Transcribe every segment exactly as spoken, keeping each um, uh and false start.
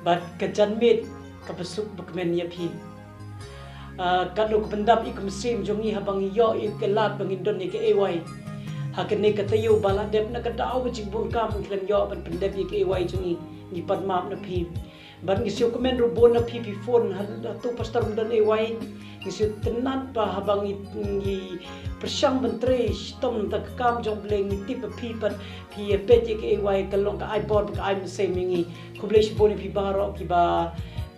Bad ka janmiet kaba suk ba kmen ïa phi. Ah, katno ka pyndap ïa ka mynsiem jong ngi haba ngi ïoh ïa ka lad ba ngin don ïa ka A Y. Ha kane ka taïew ba la dep na ka daw ba jingbun kam ngi khlem ïoh ban pyndep ïa ka A Y jong ngi, ngi pan map na phi. Bad ngi siew kmen ruh bun na phi phi phone ha, hato pastor um don A Y. Ngi siew tynnad ba haba ngi, ngi pyrshang ban trei shitom da ka kam jong U Blei ngi tip ba phi pat phi ïa peit ïa ka A Y ka long ka ai bor bad ka ai mynsiem ïa ngi. Khublei shibun ïa phi baroh kiba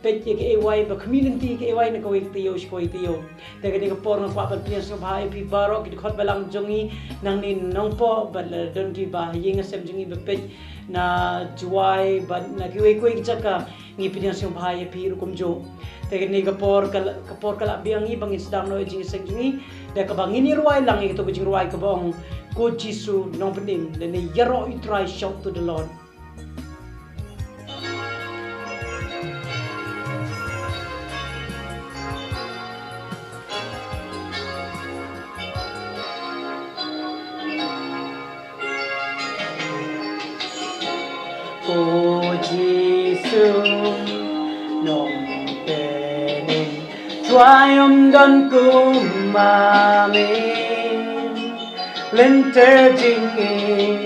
peit ïa ka A Y ba community ka A Y na kawei ka taïew sha kawei ka taïew. Te kane ka por nga kwah ban pynïasngewbha ïa phi baroh ki dkhot balang jong ngi nangne Nongpoh bad la don kiba ha ïing ha sem jong ngi ba peit na Jowai bad na kiwei kiwei ki jaka. Ngi pynïasngewbha ïa phi ruh kumjuh. Te kane ka por ka la, ka por ka la biang ngi ba ngin sdang noh ïa ka jingïaseng jong ngi da kaba ngin ïa rwai lang ïa kato ka jingrwai kaba ong Ko Jisu Nongpynim, lane Ïaroh ïa U Trai, Shout to the Lord. Ko Jisu Nongpynim, Trai, ym don kum ma me. Lynter jingim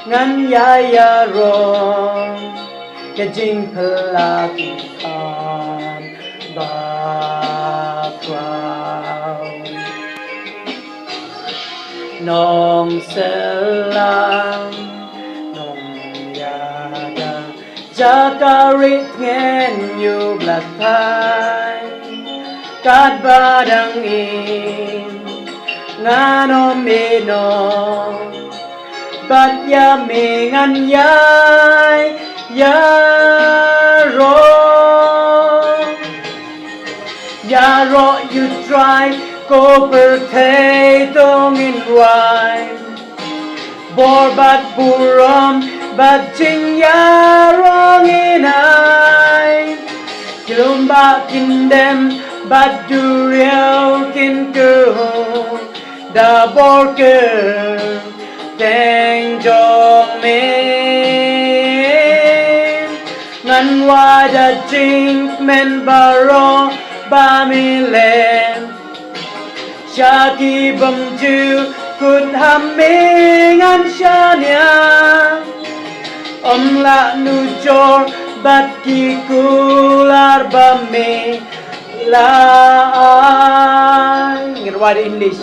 ngan ïa ïaroh ïa ka jingphylla ki khmat bakhraw. Nongsylla, nongïada, jaka rit ngan ïoh blak thait. Katba dang im ngan ym ïehnoh, bad ïa me ngan ïai ïaroh. Ïaroh ïa U Trai, ko pyrthei to ngin rwai. Bor bad burom bad jingïaroh ngin ai. Ki lum ba kin dem bad duriaw kin kyrhuh da bor kyrteng jong me. Ngan wad da jingkmen baroh ba me leh. Sha ki bym jukut ha me ngan shaniah. Ym lah nujor bad ki kular ba me la ai. Ngin wad da English.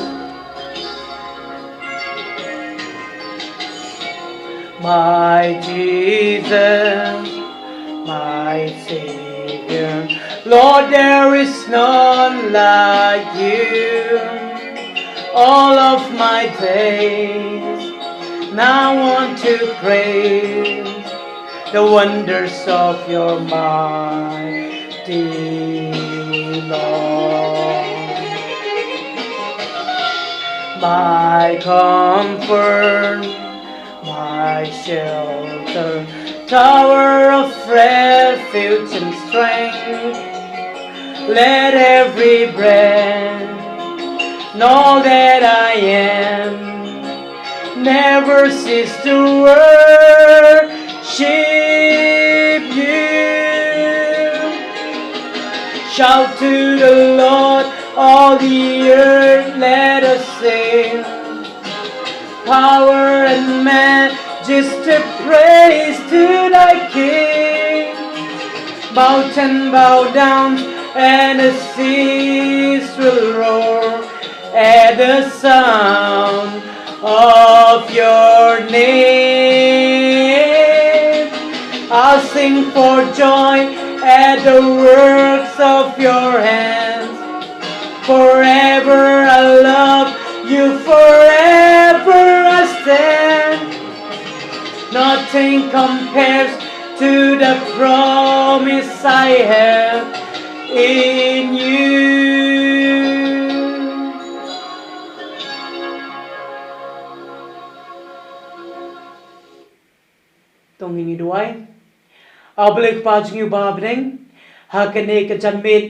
My Jesus, my Savior, Lord, there is none like you. All of my days, now I want to praise the wonders of your mighty love. My comfort, my shelter, tower of refuge and strength. Let every breath, and all that I am, never cease to worship you. Shout to the Lord, all the earth, let us sing. Power and majesty, praise to thy King. Mountain bow down and the seas will roar at the sound of your name. I'll sing for joy at the works of your hands. Forever I love you, forever I stand. Nothing compares to the promise I have in you. To ngin ïa duwai. A Blei Kpa jong ngi uba ha bneng, ha kane ka janmiet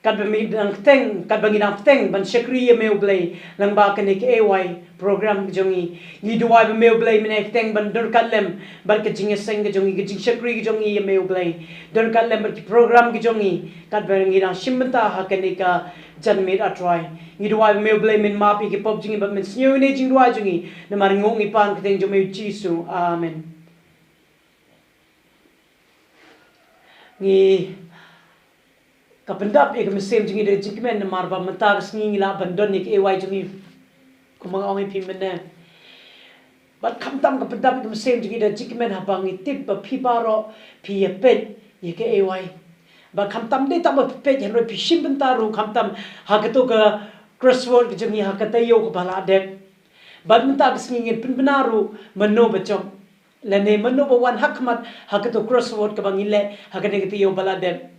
Katba ngi dang kyrteng, katba ngi dang kyrteng ban shakri ïa me U Blei lyngba kane ka A Y program ka jong ngi, ngi duwai ba me U Blei men ai kyrteng ban dur ka lem bad ka jingïaseng ka jong ngi, ka jingshakri ka jong ngi ïa me U Blei. Dur ka lem bad ki program ka jong ngi katba ngi dang shim bynta ha kane ka janmiet, A Trai. Ngi duwai ba me U Blei men map ïa ki pop jong ngi bad men sngewbha ïa kane ka jingduwai jong ngi. Namar ngi ong ngi pan ha ka kyrteng jong me U Jisu. Amen. Ngi ka pyndap ïa ka mynsiem jong ngi da jingkmen namar ba mynta ka sngi ngi lah ban don ïa ka A Y jong ngi. Kumba nga ong ïa phi mynne. Bad khamtam ka pyndap ïa ka mynsiem jong ngi da jingkmen haba ngi tip ba phi baroh phi ïa peit ïa ka A Y. Bad khamtam dei tang ba phi peit hynrei phi shim bynta ruh khamtam ha kato ka crossword ka jong ngi ha ka taïew kaba la dep. Bad mynta ka sngi ngin pynbna ruh mano ba jop lane mano ba wan ha khmat ha kato crossword kaba ngi leh ha kane ka taïew ba la dep.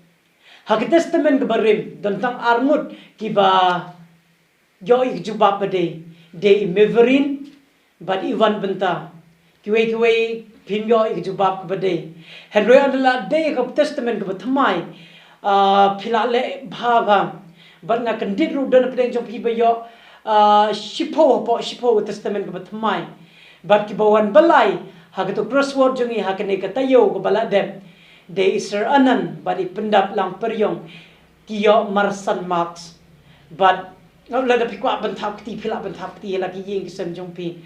Ha ka Testament kaba rim don tang ar ngut kiba ïoh ïa ka jubab ba dei, dei i Maverine bad i Wanbynta. Kiwei kiwei phim ïoh ïa ka jubab kaba dei. Hynrei ynda la dei ka Testament kaba thymmai, ah, phi la leh bha bha. Bad nga kyndit ruh don hapdeng jong phi ba ïoh, ah, shiphew hapoh shiphew ka Testament kaba thymmai. Bad kiba wan ba lai ha kato crossword jong ngi ha kane ka taïew kaba la dep, dei i Sir Anand bad i Pyndaplang Pyrïong, ki ïoh marsan marks. Bad lada phi kwah ban thap kti phi lah ban thap kti ïa la ki ïing ki sem jong phi.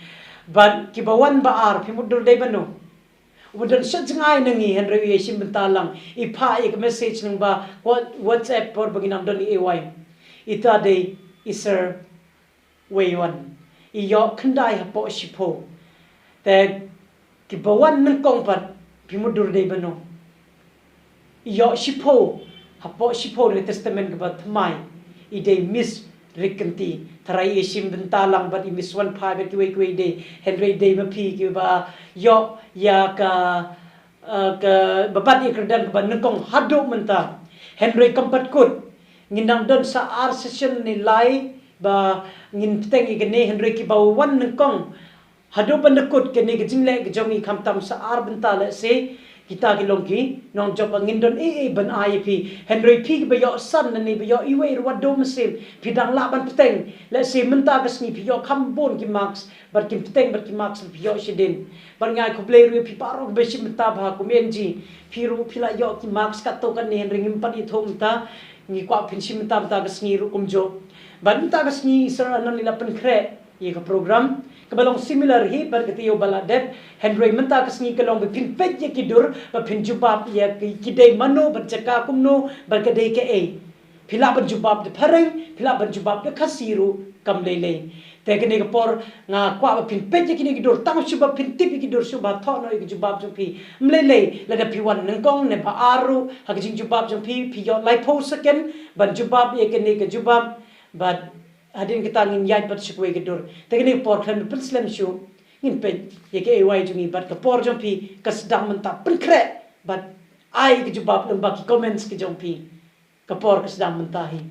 Bad kiba wan ba ar phi mutdur dei mano? Uba don sha jngai na ngi hynrei u ïashim bynta lang, i phah ïa ka message lyngba What, WhatsApp por ba ngi nang don i A Y. Ita dei i Sir Wei Wan. I ïoh khyndai hapoh shiphew. Te kiba wan nyngkong pat phi mutdur dei mano? I ïoh shiphew hapoh shiphew na ka Testament kaba thymmai, i dei Miss Rikynti. Tharai i ïashim bynta lang bad i Miss Wanphai bad kiwei kiwei de, hynrei dei ma phi kiba ïoh ïa ka, eh, kaba bat ïa ka kyrdan kaba nyngkong haduh mynta. Hynrei kam pat kut, ngin nang don sa ar session ne lai ba ngin bteng ïa kane, hynrei kiba wan nyngkong haduh ban da kut kane ka jingleh ka jong ngi khamtam sa ar bynta lehse kita ki long ki nongjop, ba ngin don ei ei ban ai ïa phi. Hynrei phi kiba ïoh san ne ba ïoh iwei ruh wat duh mynsiem, phi dang lah ban bteng. Lehse mynta ka sngi phi ïoh kham bun ki marks bad kim bteng bad ki marks phi ïoh shadien. Bad nga ai khublei ruh ïa phi baroh kiba shim bynta bha kum N G. Phi ruh phi la ïoh ki marks katto katne hynrei ngim pat ïathuh mynta. Ngi kwah phin shim bynta mynta ka sngi ruh kumjuh. Bad mynta ka sngi i Sir Anand i la pynkhreh ïa ka program kaba long similar hi bad ka taïew ba la dep, hynrei mynta ka sngi ka long ba phin peit ïa ki dur ba phin jubab ïa ki, ki dei mano bad jaka kumno bad ka dei kaei. Phi lah ban jubab da phareng, phi lah ban jubab da Khasi ruh kam lei lei. Te kane ka por nga kwah ba phin peit ïa kine ki dur tang shu ba phin tip ïa ki dur shu ba thoh noh ïa ki jubab jong phi. Ym lei lei lada phi wan nyngkong ne ba ar ruh ha ka jingjubab jong phi, phi ïoh laiphew second ban jubab ïa kane ka jubab. Bad hadien kata ngin ïaid pat sha kawei ka dur. Te kane ka por khlem da pynslem shuh, ngin peit ïa ka A Y jong ngi bad ka por jong phi ka sdang mynta. Pynkhreh bad ai ka jubab lyngba ki comments ka jong phi. Ka por ka sdang mynta hi.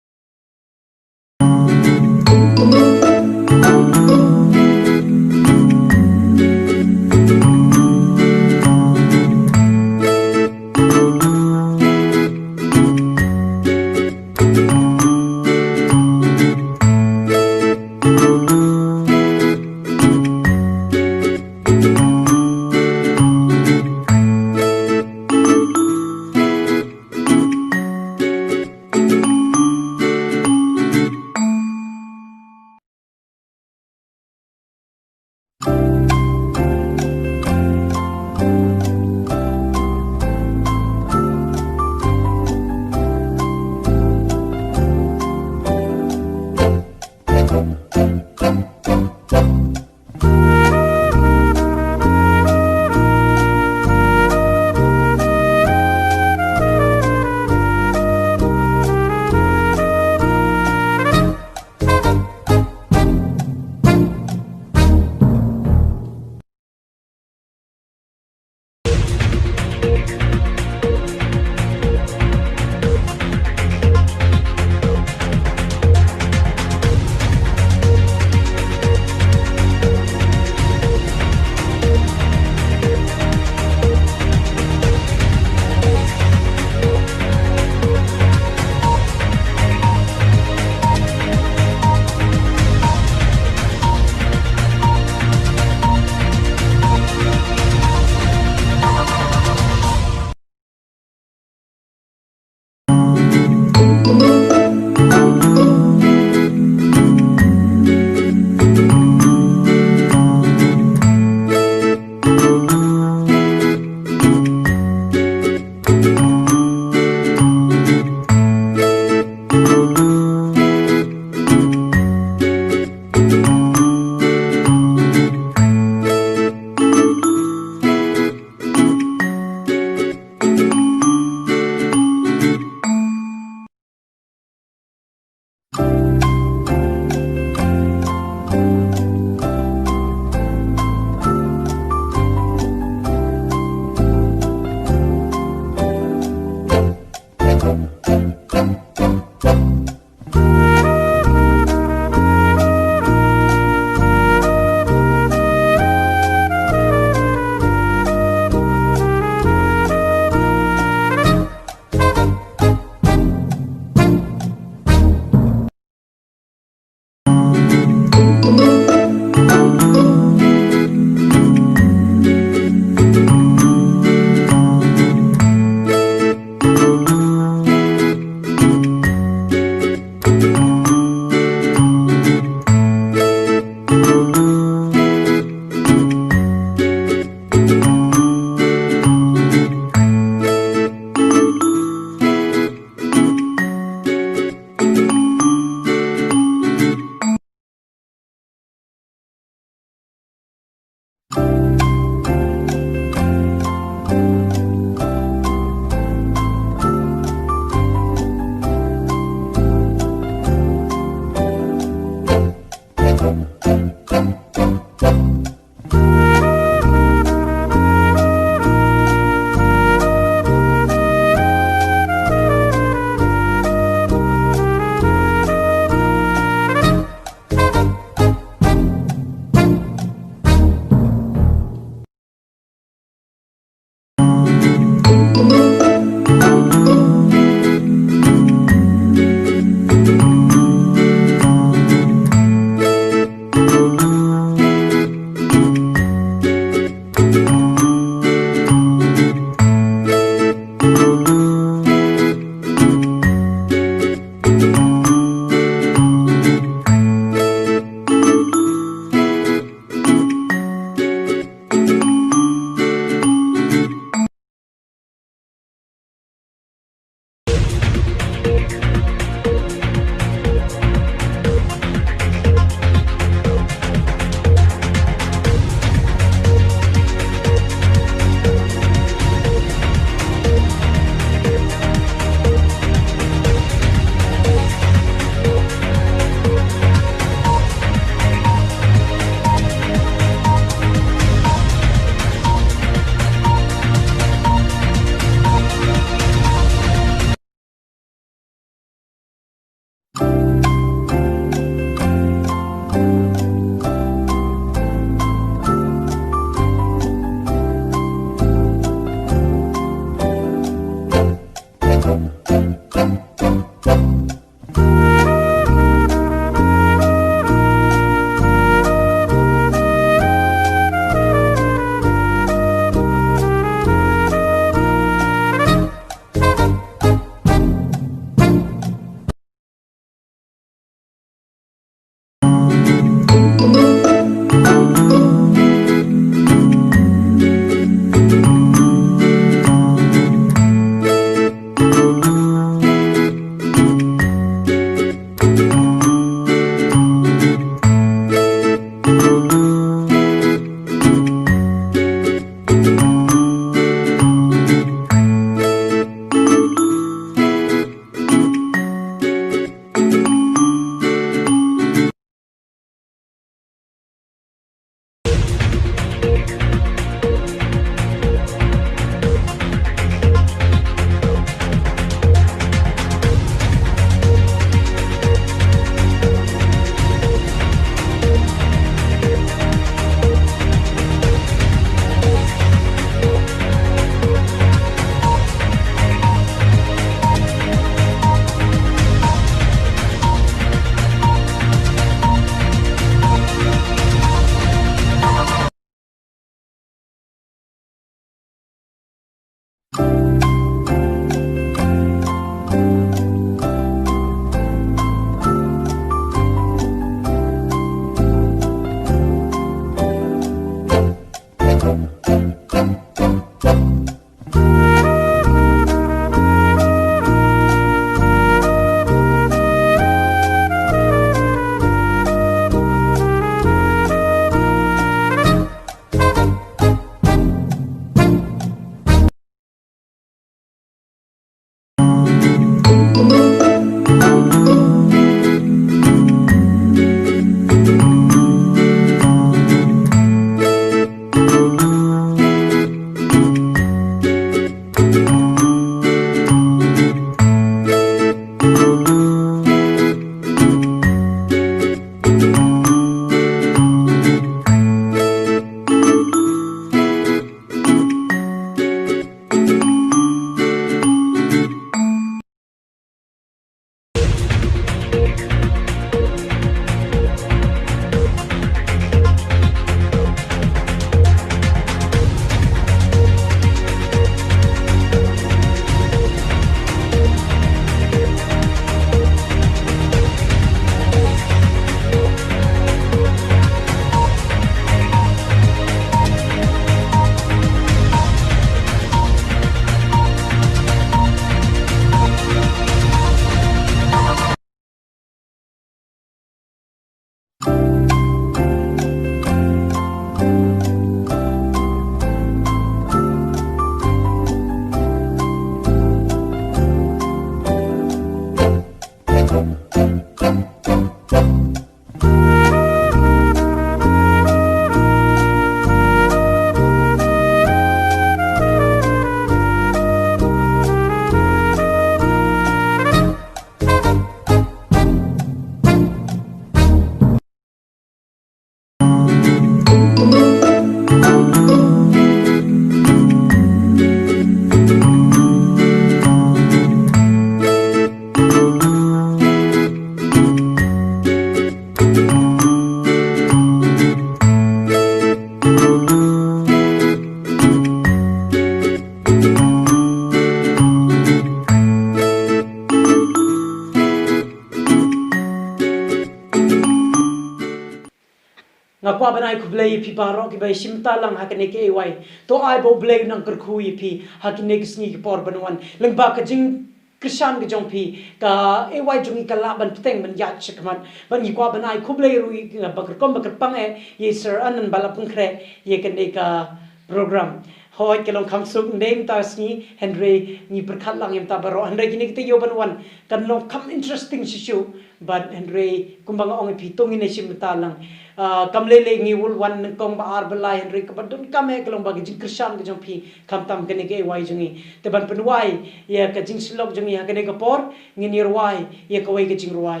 Nga kwah ban ai khublei ïa phi baroh kiba ïashim bynta lang ha kane ka A Y. To ai ba U Blei u nang kyrkhu ïa phi ha kine ki sngi ki por ban wan. Lyngba ka jingkyrshan ka jong phi, ka A Y jong ngi ka lah ban bteng ban ïaid shakhmat. Bad ngi kwah ban ai khublei ruh ïa ba kyrkom ba kyrpang eh ïa Sir Anand ba la pynkhreh ïa kane ka program. Hooid, ka long kham suk ym dei mynta ka sngi, hynrei ngi pyrkhat lang ïa mynta baroh. Hynrei kine ki taïew ban wan kan long kham interesting shisha. Bad hynrei kumba nga ong ïa phi, to ngin ïashim bynta lang. Ah, kam lei lei ngi ul wan nyngkong ba ar ba lai, hynrei kaba donkam eh ka long ba ka jingkyrshan ka jong phi, khamtam kane ka A Y jong ngi. Te ban pynwai ïa ka jingsyllok jong ngi ha kane ka por, ngin ïarwai ïa kawei ka jingrwai.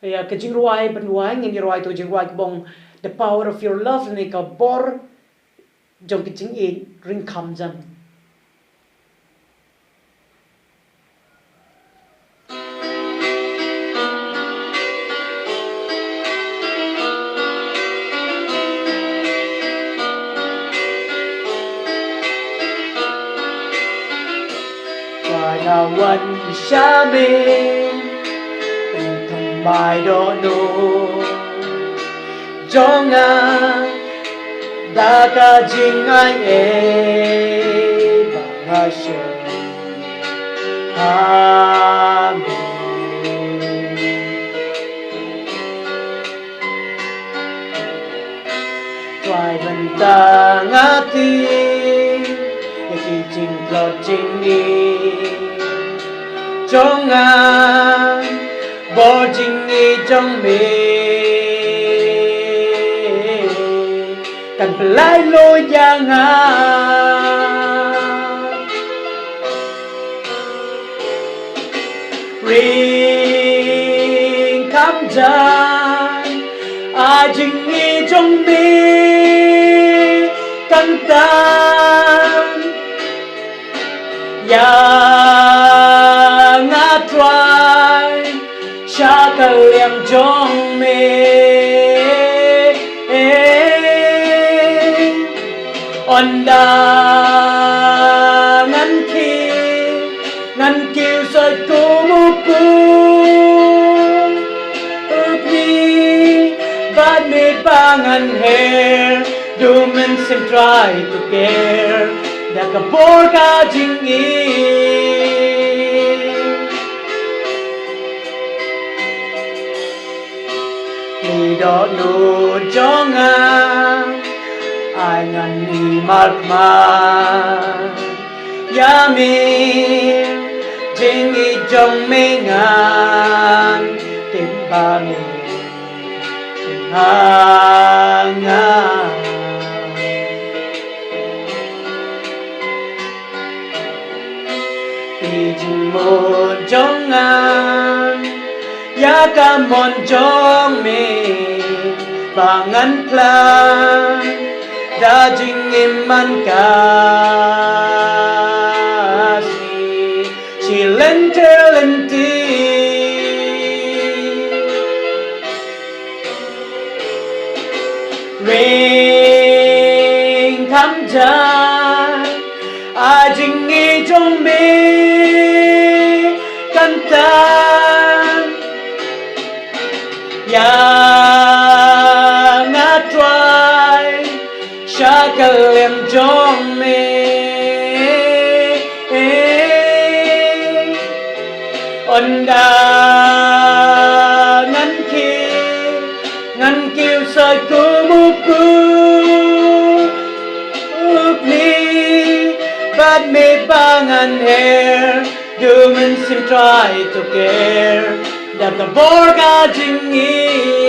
Ïa ka jingrwai ban wai, ngin ïarwai ïa ka jingrwai kaba ong The Power of Your Love, ne ka bor jong ka jingïeit ryngkham jan. Kwah nga wan sha me, u thymmai dohnud jong nga, da ka jingaiei ba nga shim ha me. Kwah ban tang ha ti ïa ki jingtlot jingïeit jong nga, bor jingïeit jong me kan pynlait luid ïa nga. Ryngkham jan, ai jingïeit jong me kan tang ïa nga Trai, sha ka liang jong me. Ynda ngan khie, ngan kiew sait kum u kpu, u kmie bad me ba ngan her. Du mynsiem Trai to ker da ka bor ka jingïeit. Ki dohnud jong nga, ai ngan ïa markhmat ïa me, jingïeit jong me ngan tip ba me ha nga. Ki jingmut jong nga ïa ka mon jong me, ba ngan khlad da jingim man ka sngi, shi lynter lynti. Ryngkham jan, ai jingïeit jong me kan tang ïa nga Trai, sha ka liang jong me. Ynda ngan khie, ngan kiew sait kum u kpu, u kmie bad me ba ngan her. Du mynsiem Trai to ker da ka bor ka jingïeit.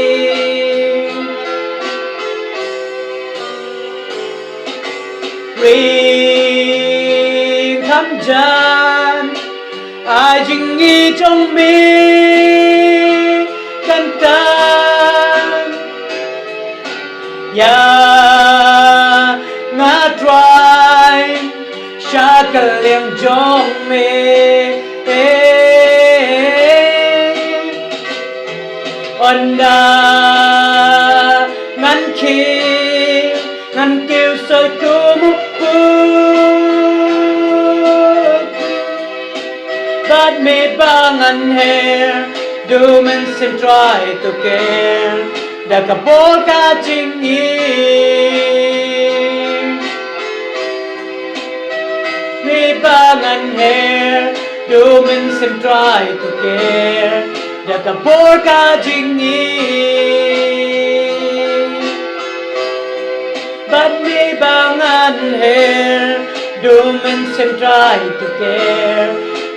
Ryngkham jan, ai jingïeit jong me kan tang ïa nga Trai, sha ka liang jong me. Ynda ngan khie, ngan kiew sait kum u kpu, bad me ba ngan her. Du mynsiem Trai to ker Da ka bor ka jingim, me ba ngan her, du mynsiem Trai to ker. Da ka bor ka jingim, bad me ba ngan her, du mynsiem Trai to ker.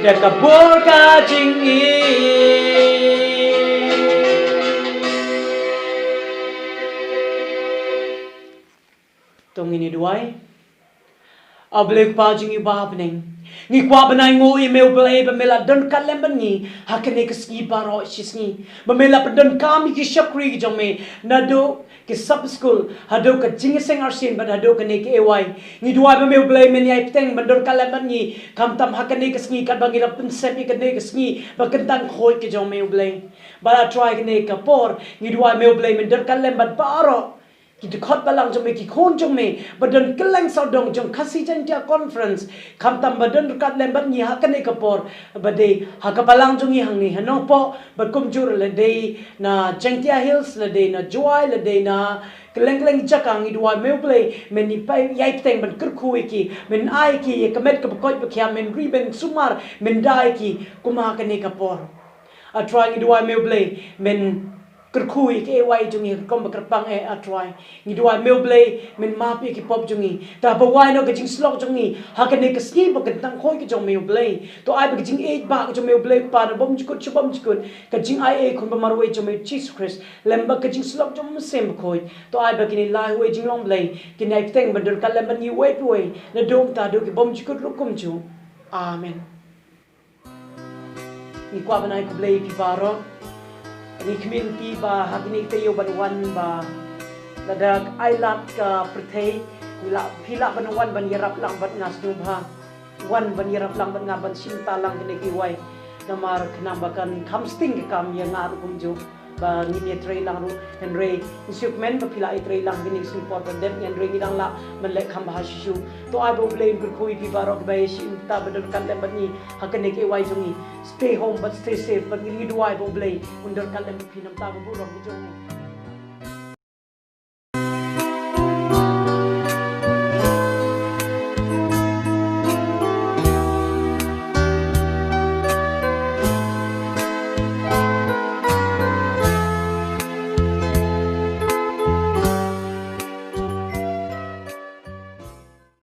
Da ka bor ka jingim. To ngin ïa duwai. A Blei Kpa jong ngi ba ha bneng, ngi kwah ban ai nguh ïa me U Blei ba me la don ryngkat lem bad ngi ha kane ka sngi baroh shi sngi, ba me la pyndonkam ïa ki shakri ki jong me, naduh ki sap skul haduh ka jingïaseng arsien bad haduh kane ka A Y. Ngi duwai ba me U Blei men ïai bteng ban don ryngkat lem bad ngi, khamtam ha kane ka sngi katba ngi la pynsep ïa kane ka sngi ba kyntang khuid ka jong me U Blei. Bad A Trai, kane ka por ngi duwai me U Blei men don ryngkat lem bad baroh ki dkhot balang jong me, ki khun jong me ba don kylleng sawdong jong Khasi Jaiñtia Conference, khamtam ba don ryngkat lem bad ngi ha kane ka por, ba dei ha ka balang jong ngi hangne ha Nongpoh, bad kumjuh la dei na Jaiñtia Hills, la dei na Jowai, la dei na kylleng kylleng jaka. Ngi duwai me U Blei men ïai bteng ban kyrkhu ïa ki, men ai ki ïa ka met kaba koit ba khiah, men ri, men sumar, men da ïa ki kum ha kane ka por. A Trai, ngi duwai me U Blei men kyrkhu ïa ka A Y jong ngi ha ka rukom ba kyrpang eh, A Trai. Ngi duwai me U Blei men map ïa ki pop jong ngi, da ba wai noh ka jingsyllok jong ngi ha kane ka sngi ba kyntang khuid ka jong me U Blei. To ai ba ka jingïeit ba ka jong me U Blei Kpa na bymjukut sha bymjukut, ka jingai ei khun ba marwei jong me Jisu Khrist lem bad ka jingsyllok jong U Mynsiem Bakhuid, to ai ba kine lai wei jinglong Blei kin ïai bteng ban don ryngkat lem bad ngi wei pa wei, naduh mynta haduh ki bymjukut ruh kumjuh. Amen. Ngi kwah ban ai khublei ïa phi baroh. Ngi khmih ïa phi ba ha kine ki taïew ban wan ba lada ai lad ka pyrthei, phi lah, phi lah ban wan ban ïarap lang bad nga, sngewbha wan ban ïarap lang bad nga ban shim bynta lang kane ka A Y. Namar khnang ba kan kham sting ka kam ïa nga ruh kumjuh, ba ngin ïatrei lang ruh. Hynrei ngi sngewkmen ba phi lah ïatrei lang ha kine ki sngi por ba dep, hynrei ngi dang lah ban leh kham bha shisha. To ai ba U Blei un kyrkhu ïa phi baroh kiba ïashim bynta ban don ryngkat lem bad ngi ha kane ka A Y jong ngi. Stay home bad stay safe, bad ngi duwai ba U Blei un don ryngkat lem bad phi na ka bynta ka burom ka jong ngi.